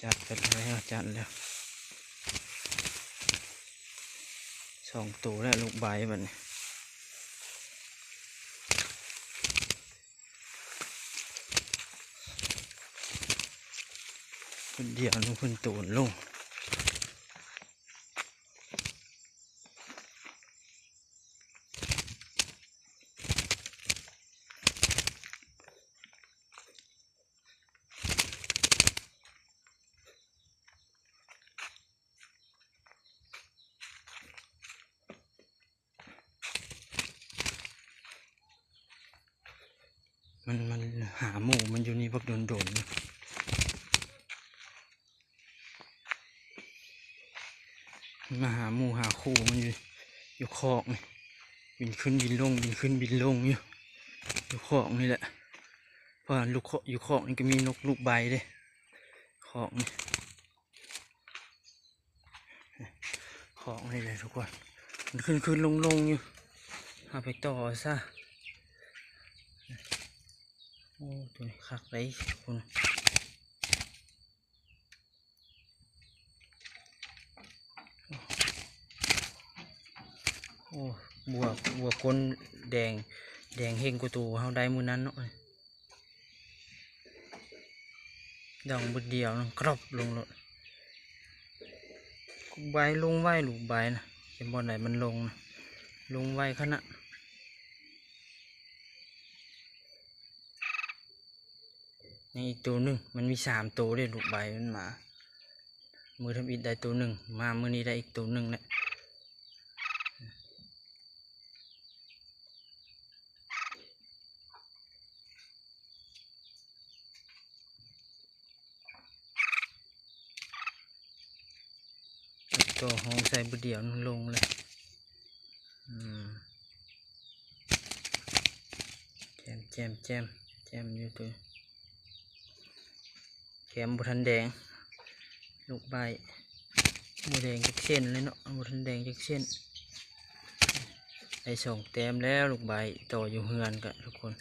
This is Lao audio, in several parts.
ຈັດໄປແລ້ວ ຈັດແລ້ວ ສອງໂຕແລ້ວລູກໃບບັດນີ້ ຄົນດຽວໜຶ່ງ ເພິ່ນໂຕນລົງ. ມັນ ມັນຫາໝູ່ມັນຢູ່ນີ້ບັກດົນໆ ມາຫາໝູ່ຫາຄູ່ມັນຢູ່ ຢູ່ຄອກນີ້ ບິນຂຶ້ນບິນລົງ ບິນຂຶ້ນບິນລົງຢູ່ ຢູ່ຄອກນີ້ແຫຼະ ເພາະວ່າລູກ ຢູ່ຄອກນີ້ກໍມີນົກລູກໃບເດ້ ຄອກນີ້ ຄອກນີ້ແຫຼະທຸກຄົນ ມັນຂຶ້ນໆລົງໆຢູ່ ເຮົາໄປຕໍ່ເອົາຊະ ໂອ້ ໂຕນີ້ຄັກເດ້ທຸກຄົນ. ໂອ້ ບົວ ບົວກົ້ນແດງ ແດງເຮັງກວ່າໂຕເຮົາໄດ້ມື້ນັ້ນເນາະ ດອງບຶດດຽວ ກຣອບລົງໂລດ ໃບລົງໄວ ລູກໃບນະ ເຫັນບ່ອນໃດມັນລົງນະ ລົງໄວຂະໜາດ. ຍັງອີກໂຕໜຶ່ງ ມັນມີສາມໂຕເດ້ ລູກໃບມັນມາ ມື້ທຳອິດໄດ້ໂຕໜຶ່ງ ມາມື້ນີ້ໄດ້ອີກໂຕໜຶ່ງແຫຼະ ໂຕຫ້ອງໃສ່ບຶດດຽວ ມັນລົງເລີຍ ອືມ ແຈມ ແຈມ ແຈມ ແຈມຢູ່ໂຕ ແຄມບໍ່ທັນແດງ ລູກໃບບໍ່ແດງຈັກເສັ້ນເລີຍເນາະ ບໍ່ທັນແດງຈັກເສັ້ນ ໄດ້ສອງແຕ້ມແລ້ວ ລູກໃບຕໍ່ຢູ່ເຮືອນກະທຸກຄົນ.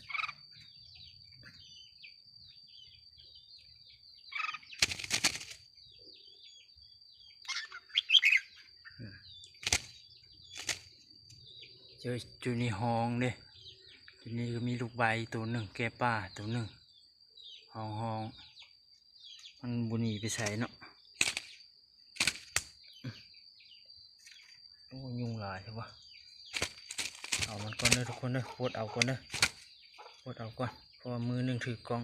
ເຈີຢູ່ໃນຮ່ອງເດ້ ຢູ່ນີ້ກໍມີລູກໃບໂຕໜຶ່ງ ແກ້ປາໂຕໜຶ່ງ ຮ້ອງໆ ມັນບໍ່ໜີໄປໃສເນາະ. ໂອ້ ຍຸງຫຼາຍແທ້ວະ ເອົາມັນກ່ອນເດີທຸກຄົນເດີ ປົດເອົາກ່ອນເດີ ປົດເອົາກ່ອນ ເພາະວ່າມືໜຶ່ງຖືກ້ອງ.